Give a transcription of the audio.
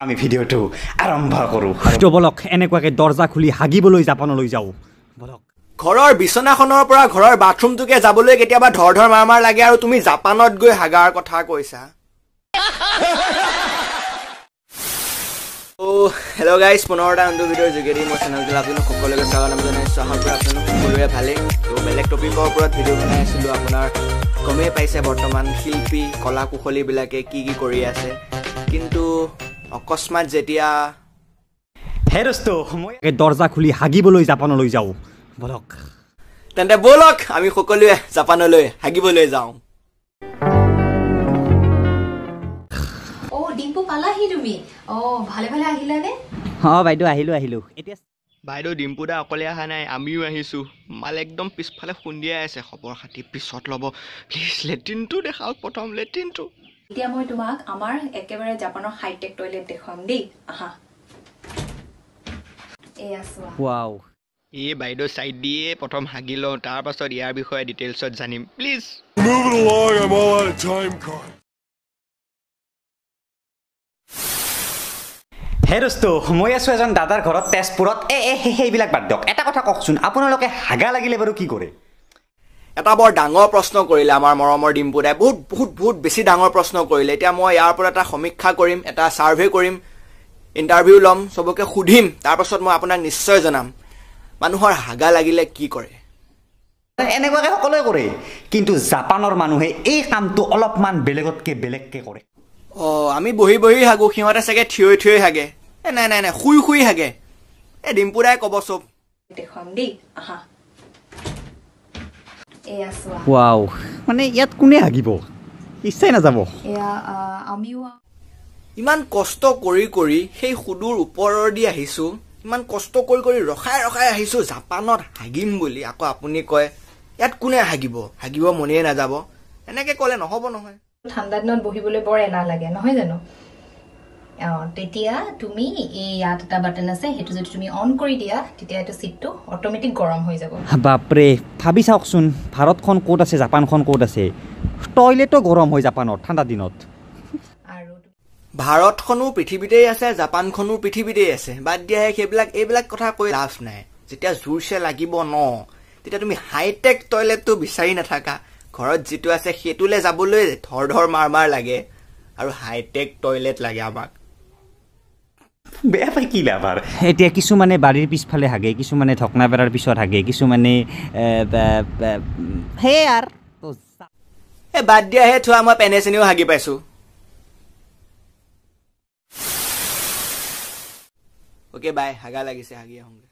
আমি ভিডিঅ'টো আৰম্ভ কৰোঁ। তো বলক, এনেকুৱাকৈ দৰ্জা খুলি হাগিবলৈ জাপানলৈ যাওঁ বলক। ঘৰৰ বিচনাখনৰ পৰা ঘৰৰ বাথৰুমটোকে যাবলৈ কেতিয়াবা ধৰ ধৰ মাৰ মাৰ লাগে, আৰু তুমি জাপানত গৈ হাগাৰ কথা কৈছা। অ' হেল্ল' গাইজ, পুনৰ এটা নতুন ভিডিঅ'ৰ যোগেদি মই চেনেলটোলৈ আপোনালোক সকলোকে স্বাগতম জনাইছোঁ। আশা কৰোঁ আপোনালোক সকলোৰে ভালেই। ত' বেলেগ টপিকৰ ওপৰত ভিডিঅ' বনাই আছিলোঁ। আপোনাৰ গমেই পাইছে বৰ্তমান শিল্পী কলা কুশলীবিলাকে কি কি কৰি আছে, কিন্তু অকস্মাত যেতিয়া হে দোস্ত, মই দৰ্জা খুলি হাগিবলৈ জাপানলৈ যাওঁ বলক। তেন্তে ব'লক আমি সকলোৱে জাপানলৈ হাগিবলৈ যাওঁ। অ' ডিম্পু পালাহি তুমি? অ' ভালে ভালে আহিলানে? অঁ বাইদেউ, আহিলোঁ আহিলোঁ। এতিয়া বাইদেউ ডিম্পু দা অকলে অহা নাই, আমিও আহিছোঁ। মাল একদম পিছফালে খুন্দিয়াই আছে, খবৰ খাতি পিছত ল'ব। প্লিজ লেট্ৰিনটো দেখাওক প্ৰথম, লেট্ৰিনটো। এতিয়া মই তোমাক আমাৰ একেবাৰে জাপানৰ হাইটেক টয়লেট দেখুৱাম দেই, আহা। এয়া চোৱা। ৱাও। এই বাইদেউ চাইড দিয়ে প্ৰথম হাগি লওঁ, তাৰ পাছত ইয়াৰ বিষয়ে ডিটেইলছত জানিম please. Move it along, I'm all out of time card. হে দোস্ত, মই আছোঁ এজন দাদাৰ ঘৰত তেজপুৰত। এ এ সেইবিলাক বাদ দিয়ক, এটা কথা কওকচোন, আপোনালোকে হাগা লাগিলে বাৰু কি কৰে? এটা বৰ ডাঙৰ প্ৰশ্ন কৰিলে আমাৰ মৰমৰ ডিম্পু দাই, বহুত বহুত বহুত বেছি ডাঙৰ প্ৰশ্ন কৰিলে। এতিয়া মই ইয়াৰ ওপৰত এটা সমীক্ষা কৰিম, এটা ছাৰ্ভে কৰিম, ইণ্টাৰভিউ ল'ম, চবকে সুধিম, তাৰপাছত মই আপোনাক নিশ্চয় জনাম মানুহৰ হাগা লাগিলে কি কৰে। এনেকুৱাকৈ সকলোৱে কৰে, কিন্তু জাপানৰ মানুহে এই কামটো অলপমান বেলেগতকৈ বেলেগকৈ কৰে। অঁ, আমি বহি বহি হাগো, সিহঁতে চাগে থিয় থিয় হাগে। এ নাই নাই নাই, শুই শুই হাগে। এই ডিম্পু দাই ক'ব চব। দেখুৱাম দেই, আহা। এয়া চোৱা। ৱাও, মানে ইয়াত কোনে হাগিব, ইচ্ছাই নাযাব। এয়া আমিও ইমান কষ্ট কৰি কৰি সেই সুদূৰ ওপৰৰ দি আহিছোঁ, ইমান কষ্ট কৰি কৰি ৰখাই ৰখাই আহিছোঁ জাপানত হাগিম বুলি, আকৌ আপুনি কয় ইয়াত কোনে হাগিব, হাগিব মনেই নাযাব। এনেকৈ ক'লে নহ'ব নহয়। ঠাণ্ডা দিনত বহিবলৈ বৰ এলাহ লাগে নহয় জানো? অঁ, তেতিয়া তুমি এই ইয়াত এটা বাটন আছে, সেইটো যদি তুমি অন কৰি দিয়া তেতিয়া এইটো চিটটো অট'মেটিক গৰম হৈ যাব। বাপৰে, ভাবি চাওকচোন, ভাৰতখন ক'ত আছে, জাপানখন ক'ত আছে। টয়লেটো গৰম হয় জাপানত ঠাণ্ডা দিনত। আৰু ভাৰতখনো পৃথিৱীতেই আছে, জাপানখনো পৃথিৱীতেই আছে। বাদ দিয়াহে সেইবিলাক, এইবিলাক কথা কৈ লাভ নাই। যেতিয়া জোৰছে লাগিব ন, তেতিয়া তুমি হাইটেক টয়লেটটো বিচাৰি নাথাকা, ঘৰত যিটো আছে সেইটোলৈ যাবলৈ ধৰ ধৰ মাৰ মাৰ লাগে, আৰু হাইটেক টয়লেট লাগে আমাক। বেয়া পাই কি লাভ আৰু। এতিয়া কিছুমানে বাৰীৰ পিছফালে হাগে, কিছুমানে ঢকনা বেৰাৰ পিছত হাগে, কিছুমানে সেয়াই আৰু। এই বাদ দিয়াহে থোৱা, মই পেনে চেনেও হাগি পাইছোঁ। অ'কে বাই, হাগা লাগিছে, হাগি আহোঁগৈ।